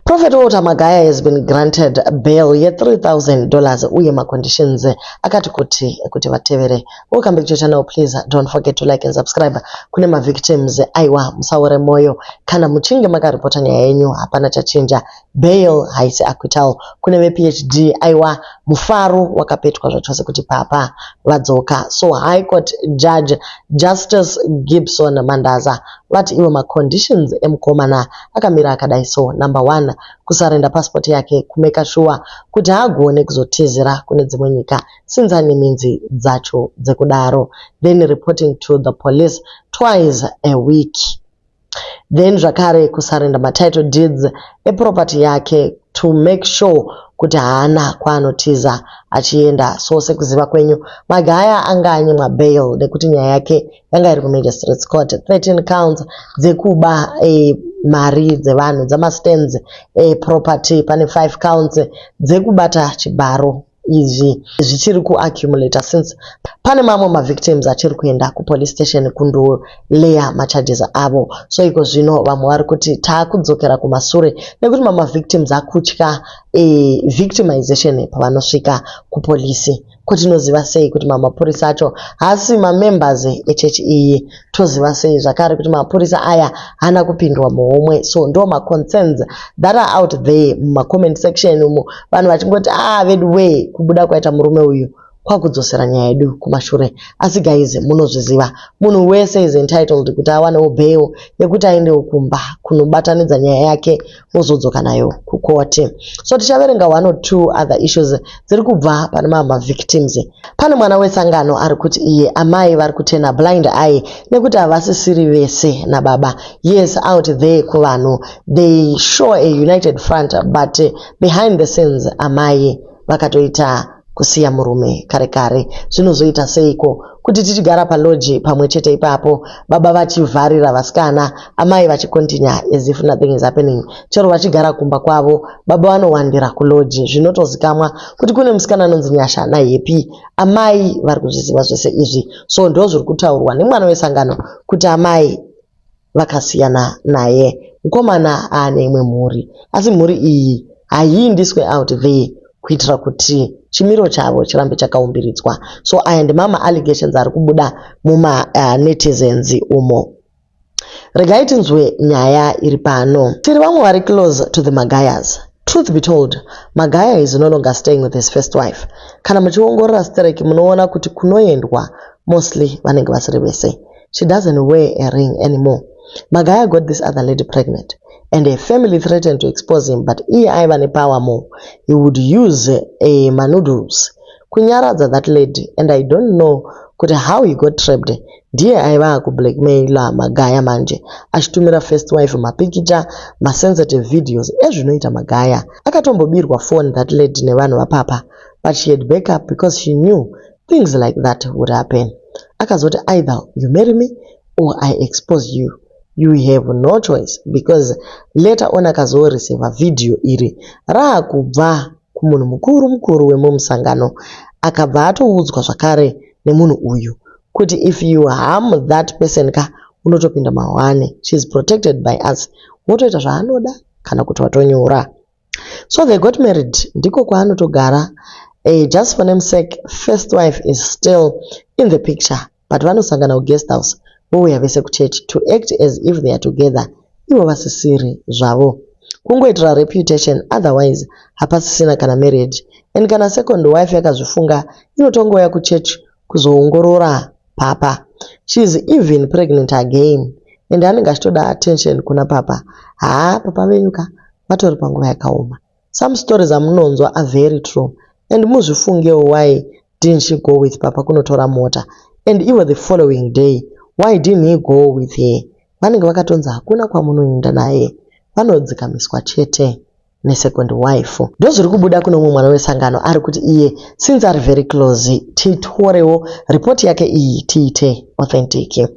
Prophet Walter Magaya has been granted bail ye$3,000 uye maconditions akati kuti ekuti vatevere. Welcome back to your channel. Please don't forget to like and subscribe. Kune mavictims, aiwa, musaore moyo. Kana muchinge makaripota nyaya yenyu, hapana chachinja. Bail haisi acquittal. Kune vePHD, aiwa, mufaro wakapetwa zvachose kuti papa vadzoka. So High Court Judge Justice Gibson Mandaza vati ivo maconditions emukomana akamira akadai. So number one, kusurrender passport yake, kumake sure kuti haagone kuzotizira kune dzimwe nyika since ane minzi dzacho dzekudaro. Then reporting to the police twice a week. Then zvakare kusurrender matitle deeds eproperty yake to make sure kuti haana kwaanotiza achienda. So sekuziva kwenyu, Magaya anga anyimwa bail nekuti nyaya yake yanga iri kumagistrates court, 13 counts dzekuba mari dzevanhu dzamastands eproperty. Pane 5 counts dzekubata chibharo. Izvi zvichiri kuaccumulata since pane mamwe mavictims achiri kuenda kupolice station kundolaya macharges avo. So iko zvino vamwe vari kuti taakudzokera kumasure nekuti mamwe mavictims akutya victimization pavanosvika kupolisi. Ko tinoziva sei kuti mamapurisa acho haasi mamembers echechi iyi? Toziva sei zvakare kuti mapurisa aya haana kupindwa muhomwe? So ndo maconcerns that are out there mumacomment section umo, vanhu vachingoti, "Ah, vedu wee, kubuda kwaita murume uyu kwakudzosera nyaya yedu kumashure." Asi guys, munozviziva, munhu wese is entitled kuti awanewo bail yekuti aendewo kumba kunobatanidza nyaya yake, ozodzoka nayo kukoti. So tichaverenga one or two other issues dziri kubva pane mamwe mavictims. Pane mwana wesangano ari kuti iye amai vari kuturn blind eye nekuti havasisiri vese nababa. Yes, out there kuvanhu they show a united front, but behind the scenes amai vakatoita kusiya murume kare kare. Zvinozoita seiko kuti tichigara palodge pamwe chete ipapo, baba vachivharira vasikana, amai vachicontinue as if nothing is happening? Chero vachigara kumba kwavo, baba vanowandira kulodge. Zvinotozikamwa kuti kune musikana anonzi Nyasha naHappy. Amai vari kuzviziva zvese izvi. So ndo zviri kutaurwa nemwana wesangano kuti amai vakasiyana naye, mukomana aane imwe mhuri, asi mhuri iyi haiindiswe out there kuitira kuti chimiro chavo chirambe chakaumbiridzwa. So aya ndemamwe allegations ari kubuda mumanetizens umo. Regai tinzwe nyaya iri pano. Tiri vamwe vari close to the Magayas. Truth be told, Magaya is no longer staying with his first wife. Kana muchiongorora stereki, munoona kuti kunoendwa mostly vanenge vasiri vese. She doesn't wear a ring anymore. Magaya got this other lady pregnant and her family threatened to expose him, but iye aiva nepower more. He would use manoodles kunyaradza that lady, and I don't know kuti how he got trapped. Ndiye aiva akublackmaila Magaya manje, achitumira first wife mapikicha, masensitive videos ezvinoita Magaya. Akatombobirwa phone that lady nevanhu vapapa, but she had backup because she knew things like that would happen. Akazoti, "Either you marry me or I expose you. You have no choice," because later on akazoreceiva vhidhiyo iri raakubva kumunhu mukuru mukuru wemumusangano. Akabva atoudzwa zvakare nemunhu uyu kuti if you harm that person ka, unotopinda mahwane. She is protected by us. Wotoita zvaanoda kana kuti watonyura. So they got married. Ndiko kwaanotogara. Just for namesake, first wife is still in the picture, but vanosangana kuguest house, vouya vese kuchechi to act as if they are together, ivo vasisiri zvavo, kungoitira reputation. Otherwise hapasisina kana marriage. And kana second wife yakazvifunga, inotongouya kuchechi kuzoongorora papa. She is even pregnant again and anenge achitoda attention kuna papa. Haa, papa venyu ka vatori panguva yakaoma. Some stories amunonzwa are very true, and muzvifungewo, why didn't she go with papa kunotora mota? And even the following day, why didn't he go with her? Vanenge vakatonzi hakuna kwamunoenda naye. Vanodzikamiswa chete nesecond wife. Ndozviri kubuda kune umwe mwana wesangano ari kuti iye since ari very close, titorewo ripoti yake iyi tiite authentic.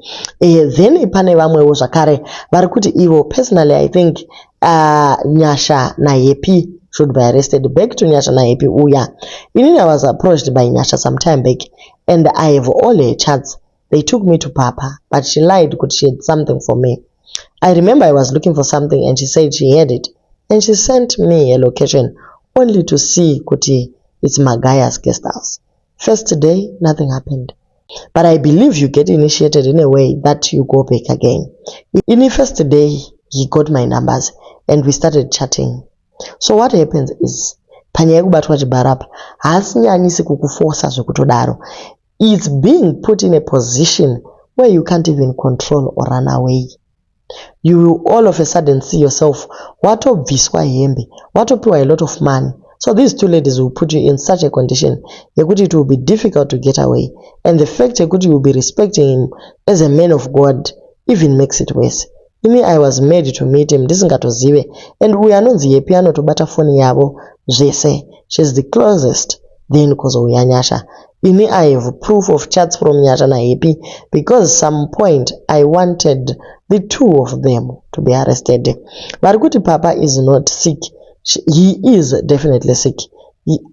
Then pane vamwewo zvakare vari kuti ivo, "Personally, I think Nyasha naHappy should be arrested." Back to Nyasha naHappy uya, inini I was approached by Nyasha some time back and I have all her chats. They took me to papa, but she lied kuti she had something for me. I remember I was looking for something and she said she had it. And she sent me a location only to see kuti it's Magaya's guest house. First day, nothing happened. But I believe you get initiated in a way that you go back again. In the first day, he got my numbers and we started chatting. So what happens is, panyaya yekubatwa chibharo apa, haasinyanyisi kukufosa zvekutodaro. It's being put in a position where you can't even control or run away. You will all of a sudden see yourself watobviswa hembe, watopiwa a lot of money. So these two ladies will put you in such a condition yekuti it will be difficult to get away. And the fact yekuti you will be respecting him as a man of God even makes it worse. Ini I was made to meet him ndisingatozive, and uyo anonzi Yepi anotobata foni yavo zvese. She's the closest, then kuzouya Nyasha. Ini I have proof of chats from Nyasha naHappy because some point I wanted the two of them to be arrested. Vari kuti Papa is not sick. He is definitely sick.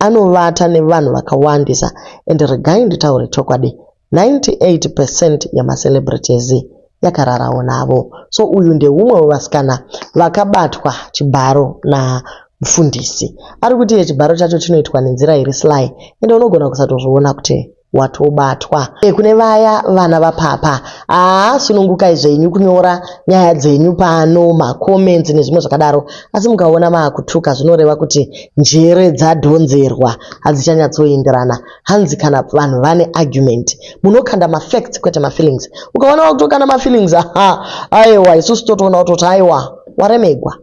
Anovata nevanhu vakawandisa, and regai nditaure chokwadi, 98% yemacelebrities yakararawo navo. So uyu ndeumwe wevasikana vakabatwa chibharo namufundisi. Ari kuti iye chibharo chacho chinoitwa nenzira iri sly, ende unogona kusatozviona kuti watobatwa. Kune vaya vana vapapa, haa, sunungukai zvenyu kunyora nyaya dzenyu pano, macomments nezvimwe zvakadaro, asi mukaona maakutuka, zvinoreva kuti njere dzadhonzerwa, hadzichanyatsoenderana. Hanzi kana vanhu vane argument, munokanda mafacts kwete mafeelings. Ukaona wakutokanda mafeelings, aha, aiwa, isusu totoona kutoti aiwa, waremegwa.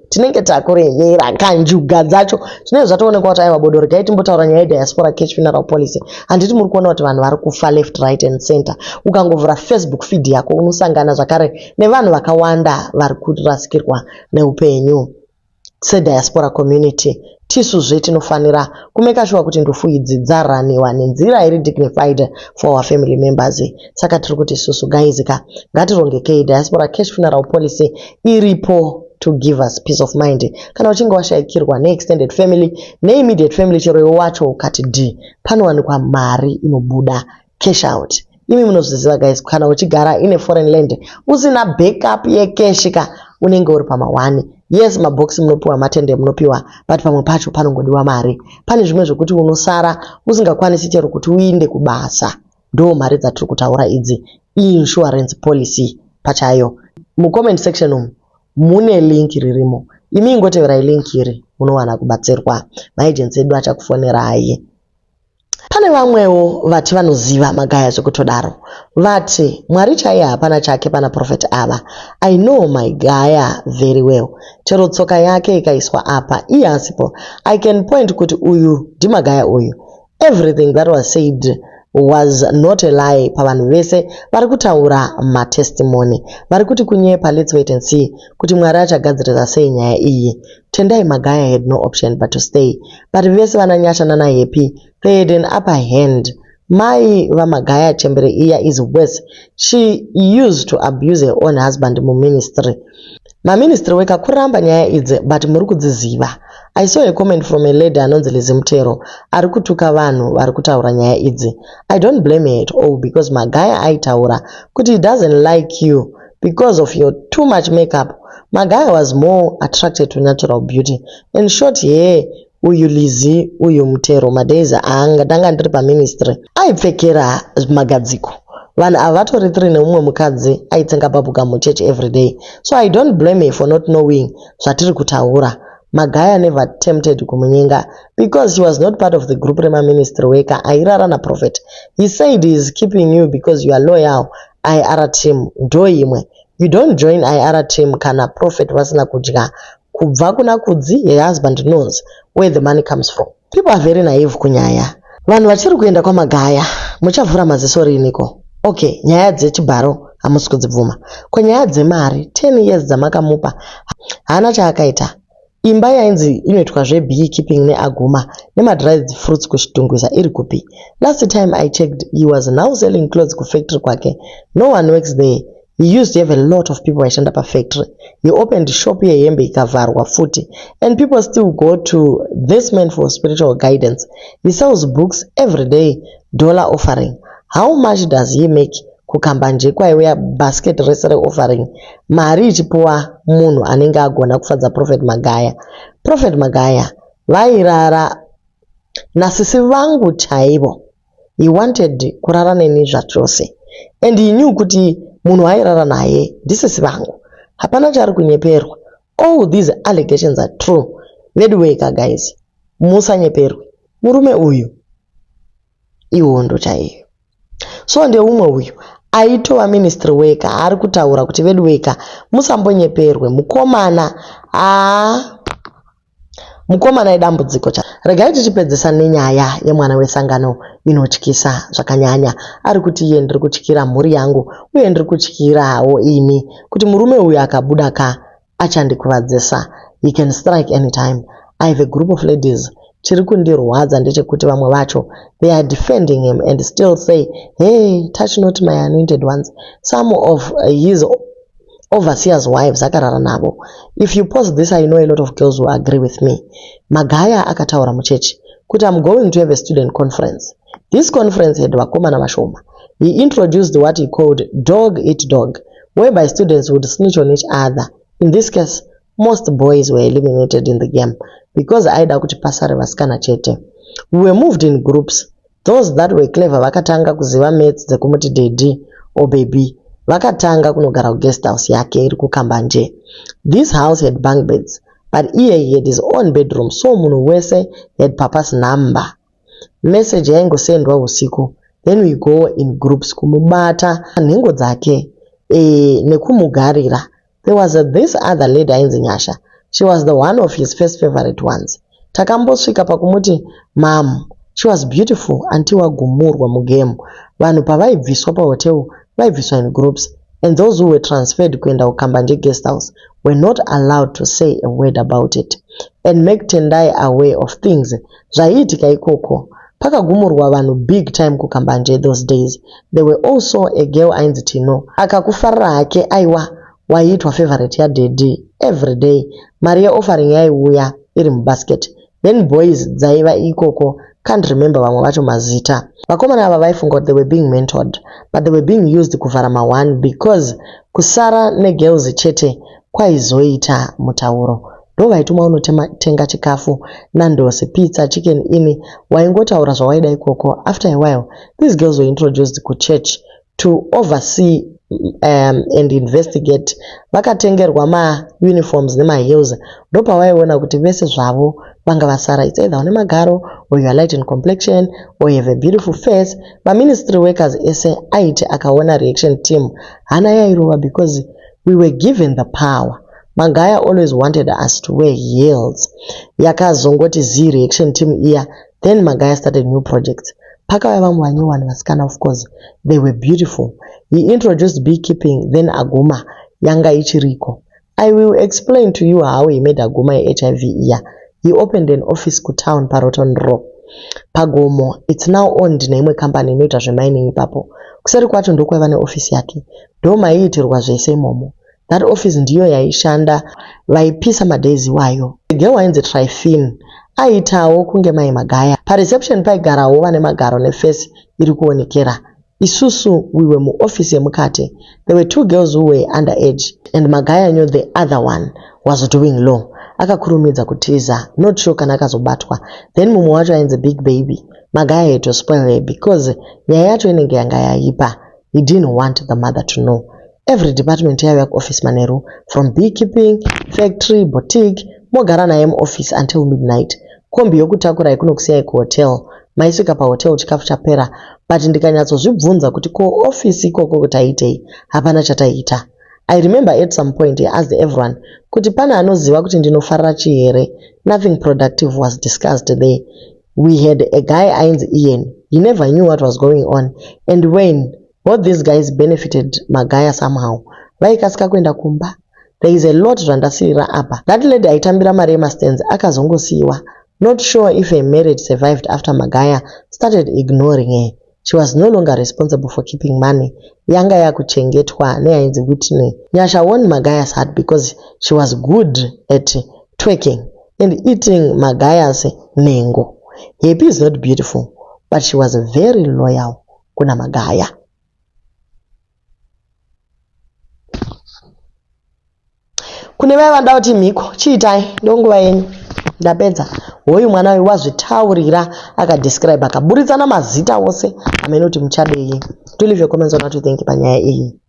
Tinenge takuremera kanjuga dzacho zvinenge zvatoonekwa kuti aiwa, bodo. Regai timbotaura nyaya yediaspora cash funeral policy. Handiti muri kuona kuti vanhu vari kufa left, right and center? Ukangovhura Facebook feed yako, unosangana zvakare nevanhu vakawanda vari kurasikirwa neupenyu. Sediaspora community, tisuzve tinofanira kumake sure kuti ndufu idzi dzaraniwa nenzira iri dignified for our family members. Saka tiri kuti isusu, guys ka, ngatirongekei. Diaspora cash funeral policy iripo to give us peace of mind kana uchinge washayikirwa neextended family, neimmediate family, chero iwe wacho ukati d, panowanikwa mari inobuda cash out. Imi munozviziva, guys, kana uchigara ine foreign land usina backup yecash ka, unenge uri pamahwani. Yes, mabhokisi munopiwa, matende munopiwa, but pamwe pacho panongodiwa mari. Pane zvimwe zvekuti unosara usingakwanisi chero kuti uinde kubasa. Ndo mari dzatiri kutaura idzi, insurance policy pachayo. Mucomment section umu mune link ririmo. Imi ingoteverai link iri, munowana kubatsirwa. Maagents edu achakufonerai. Pane vamwewo vati vanoziva Magaya zvekutodaro. Vati Mwari chaiye hapana chake pana prophet ava. I know Magaya very well. Chero tsoka yake ikaiswa apa iye asipo, I can point kuti uyu ndiMagaya uyu. Everything that was said was not a lie. Pavanhu vese vari kutaura matestimony, vari kuti kunyepa, let's wait and see kuti Mwari achagadzirisa sei nyaya iyi. Tendai Magaya had no option but to stay, but vese vana Nyasha nanaHappy, they had an upper hand. Mai vaMagaya, chembere iya, is worse. She used to abuse her own husband muministry. Maministry worker kuramba nyaya idzi, but muri kudziziva. I saw a comment from a lady anonzi Lizimutero ari kutuka vanhu vari kutaura nyaya idzi. I don't blame her at all, because Magaya aitaura kuti he doesn't like you because of your too much makeup. Magaya was more attracted to natural beauty and short hair. Uyu Lizi uyu Mutero, madays ndanga ndiri paministry, aipfekera magadziko. Vanhu ava vatori 3 nemumwe mukadzi aitsenga bubblegum muchechi every day. So I don't blame her for not knowing zvatiri kutaura. Magaya never tempted kumunyenga because he was not part of the group remaministry worker airara naprophet. He said he is keeping you because you are loyal. IR team ndo imwe. You don't join IR team kana prophet vasina kudya kubva kuna Kudzi. Her husband knows where the money comes from. People are very naive kunyaya. Vanhu vachiri kuenda kwaMagaya, muchavhura maziso riniko? Okay, nyaya dzechibharo hamusi kudzibvuma. Ko nyaya dzemari 10 years dzamakamupa, haana chaakaita. Imba yainzi inoitwa zvebeekeeping neaguma nemadried fruits kuChitungwiza iri kupi? Last time I checked, he was now selling clothes kufactory kwake. No one works there. He used to have a lot of people vaishanda pafactory. He opened shop yehembe, ikavharwa futi, and people still go to this man for spiritual guidance. He sells books every day, dollar offering. How much does he make? Kukambanje kwaiuya basket rese reoffering, mari ichipuwa munhu anenge agona kufadza Prophet Magaya. Prophet Magaya vairara nasisi vangu chaivo. He wanted kurara neni zvachose and he knew kuti munhu waairara naye ndisisi vangu. Hapana chaari kunyeperwa. All these allegations are true. Veduweka guys, musanyeperwe. Murume uyu ihondo chaiyo. So ndeumwe uyu aitova ministry worker ari kutaura kuti veduweka musambonyeperwe mukomana haa mukomana idambudziko cha regai tichipedzisa nenyaya yemwana wesangano inotyisa zvakanyanya. Ari kuti iye ndiri kutyira mhuri yangu uye ndiri kutyirawo ini kuti murume uyu akabuda ka achandikuvadzisa. He can strike anytime. I have a group of ladies. Chiri kundirwadza ndechekuti vamwe vacho they are defending him and still say, "Hey, touch not my anointed ones." Some of his overseers' wives akarara navo. If you post this, I know a lot of girls will agree with me. Magaya akataura muchechi kuti, "I'm going to have a student conference." This conference had vakomana vashoma. He introduced what he called dog eat dog, whereby students would snitch on each other. In this case, most boys were eliminated in the game because aida kuti pasare vasikana chete. We were moved in groups. Those that were clever vakatanga kuziva maths dzekumuti daddy or baby, vakatanga kunogara kuguest house yake iri kuKambanje. This house had bunk beds, but iye he had his own bedroom, so munhu wese had papa's number. Message yaingosendwa usiku. Then we go in groups kumubata nhengo dzake nekumugarira. There was this other lady ainzi Nyasha. She was the one of his first favorite ones. Takambosvika pakumuti mam. She was beautiful until wagumurwa mugame. Vanhu pavaibviswa pahotel, vaibviswa in groups, and those who were transferred kuenda kuKambanje guest house were not allowed to say a word about it and make Tendai aware of things zvaiitika ikoko. Pakagumurwa vanhu big time kuKambanje those days. There were also a girl ainzi Tino. Akakufarira hake, aiwa, waiitwa favorite yadaddy every day. Mari yeoffering yaiuya iri mubasket. Then boys dzaiva ikoko, can't remember vamwe vacho mazita. Vakomana ava vaifunga kuti they were being mentored, but they were being used kuvhara ma1 because kusara negirls chete kwaizoita mutauro. Ndo vaitumwa unotenga chikafu, Nando's, pizza, Chicken Inn. Waingotaura zvawaida ikoko. After a while, these girls were introduced kuchurch to oversee and investigate. Vakatengerwa mauniforms nemaheels. Ndopawaiona kuti vese zvavo vanga vasara, it's either une magaro or you are light in complexion or you have a beautiful face. Maministry workers ese aiti akaona reaction team, hana yairova because we were given the power. Magaya always wanted us to wear heels. Yakazongoti z reaction team iya. Then Magaya started new projects. Pakauya vamwe vanyowani vasikana. Of course they were beautiful. He introduced beekeeping. Then aguma yanga ichiriko. I will explain to you how he made aguma yeHIV iya. He opened an office kutown paRoton Row, pagomo. It's now owned neimwe kambani inoita zvemining. Ipapo kuseri kwacho ndokwaiva neofisi yake, ndo maiitirwa zvese imomo. That office ndiyo yaishanda vaipisa madays iwayo. Girl wainzi Trifin aiitawo kunge mai Magaya. Pareception paigarawo vane magaro neface iri kuonekera. Isusu we were muofisi yemukati. There were two girls who were under age and Magaya knew the other one was doing law. Akakurumidza kutiza, not sure kana akazobatwa. Then mumwe wacho ainzi Big Baby. Magaya had to spoil her because nyaya yacho inenge yanga yaipa. He didn't want the mother to know. Every department yaiuya kuoffice manheru, from beekeeping, factory, boutique. Mogara naye muoffice until midnight. Kombi yokutakurai kunokusiyai kuhotel. Maisvika pahotel chikafu chapera, but ndikanyatsozvibvunza kuti ko ofisi ikoko taitei, hapana chataiita. I remember at some point he asked everyone kuti pane anoziva kuti ndinofarira chii here. Nothing productive was discussed there. We had a guy ainzi Ian. He never knew what was going on. And when both these guys benefited Magaya somehow, vaikasika kuenda kumba. There is a lot zvandasiyira apa. That lady aitambira mari yemastands akazongosiyiwa. Not sure if her marriage survived after Magaya started ignoring her. She was no longer responsible for keeping money. Yanga yakuchengetwa neainzi Whitney. Nyasha won Magaya's heart because she was good at twerking and eating Magaya's nhengo. Happy is not beautiful, but she was very loyal kuna Magaya. Kune vaya vanoda kuti mhiko, chiitai, ndonguva yenyu. Ndapedza. Hoyu mwana uyu wazvitaurira, akadescribe, akaburitsana mazita ose. Hameno kuti muchadei. Do leave your comments on what you think panyaya iyi.